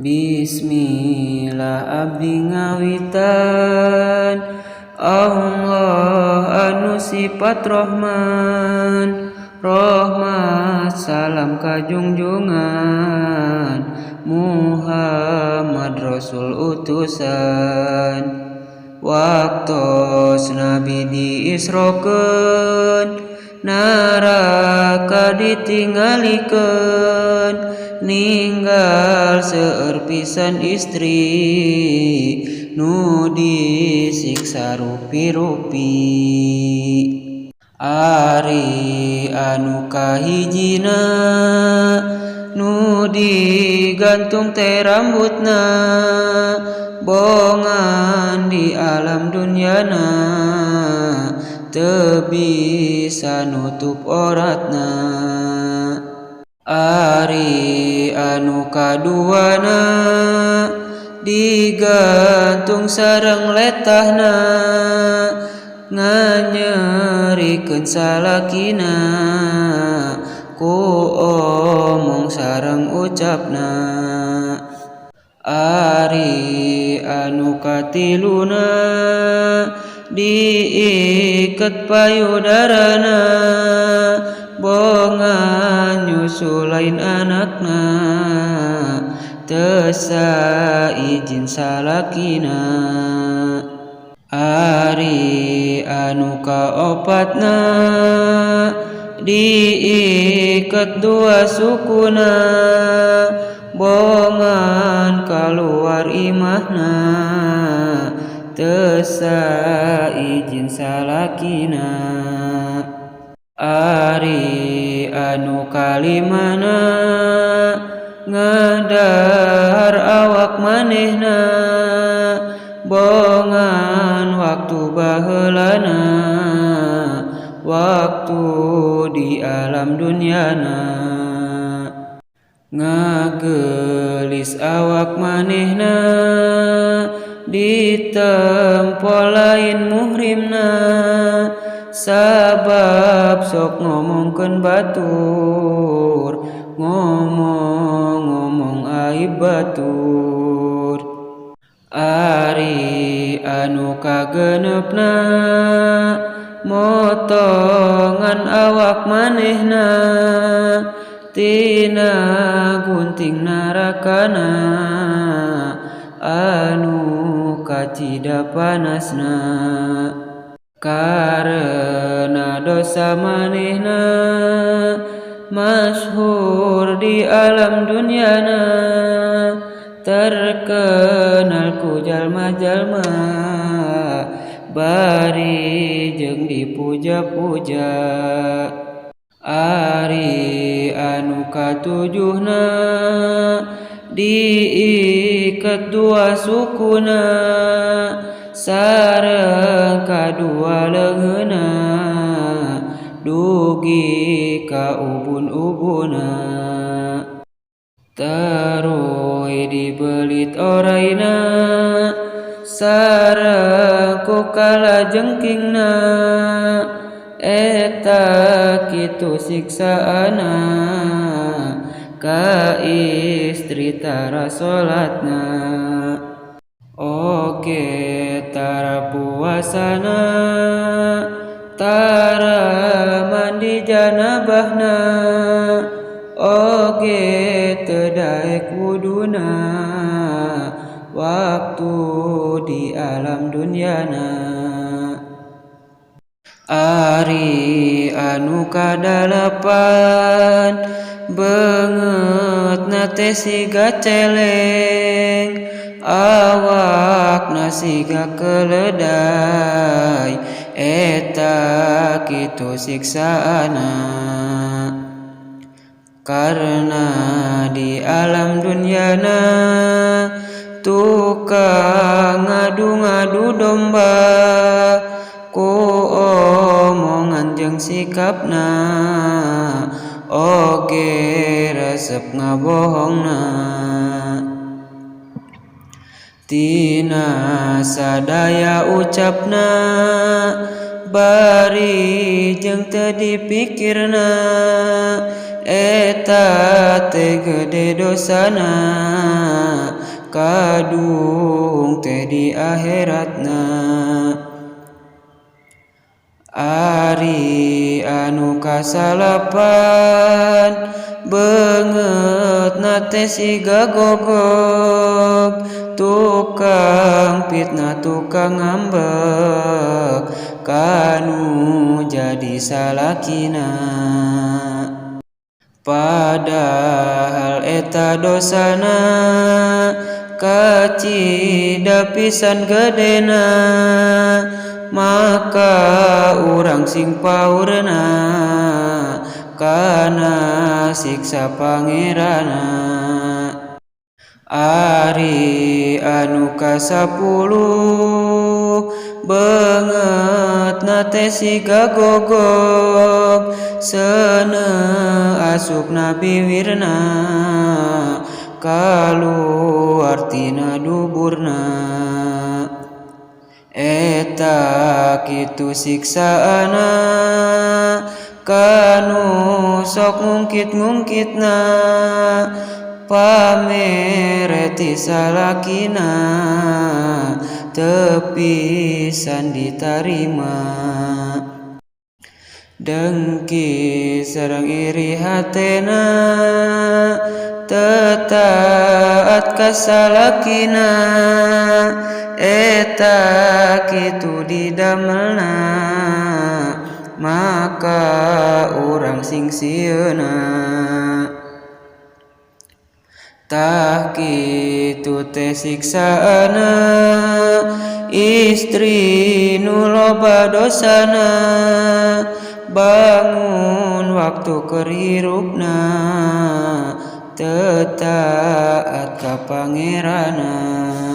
Bismillah abdi ngawitan. Allah anu sifat Rohman, Rahmat salam kajungjungan Muhammad Rasul utusan. Waktos Nabi diisrokeun, neraka ditinggalikeun, ninggal seueur pisan istri nu disiksa rupi-rupi. Ari anu kahijina, nu digantung teh rambutna, bongan di alam dunyana teu bisa nutup auratna. Ari anu kaduana, digantung sareng letahna, nganyerikeun salakina ku omong sareng ucapna. Ari anu katiluna, diiket payudarana, bongan nyusu lain anakna teu saijin salakina. Ari anu kaopatna, diiket dua sukuna, bongan kaluar imahna teu saijin salakina. Ari anu kalimana, ngadahar awak manehna, bongan waktu baheulana, waktu di alam dunyana, ngagelis awak manehna ditempo lain muhrimna, sabab sok ngomongkeun batur, ngomong-ngomong aib batur. Ari anu kagenepna, motongan awak manehna tina gunting narakana anu kacida panasna, karena dosa manehna masyhur di alam dunyana, terkenal ku jalma-jalma bari jeung dipuja-puja. Ari anu katujuhna, diiket dua sukuna sareng kadua leungeunna dugi ka ubun-ubunna, taruy dibelit orayna sareng ku kalajengkingna. Eta kitu siksaana ka istri tara salatna, oge tara puasana, tara mandi janabahna, oge teu daek wuduna waktu di alam dunyana. Ari anu kadalapan, beungeutna teh siga celeng, awakna siga keledai. Eta kitu siksaana karena di alam dunyana tukang ngadu-ngadu domba ku omongan jeung sikapna, oge resep ngabohongna. Tina sadaya ucapna Bari jeung teu dipikirna eta teh gede dosana kaduhung teh di akhiratna. Ari anu kasalapan beungeutna teh siga gogog tukang fitnah tukang ngambek kanu jadi salakina. Padahal eta dosana kacida pisan gedena maka urang sing paurna kana siksa Pangeranna. Ari anu kasapuluh beungeutna teh siga gogog seuneu asupna biwirna kaluar tina duburna. Eta kitu siksaana kanu sok ngungkit-ngungkitna pamere ti salakina teu pisan ditarima. Dengki sareng iri hatena teu taat ka salakina eta kitu didamelna maka urang sing sieunna. Tah kitu teh siksaana istri nu loba dosana bangun waktu keur hirupna teu taat ka Pangeranna.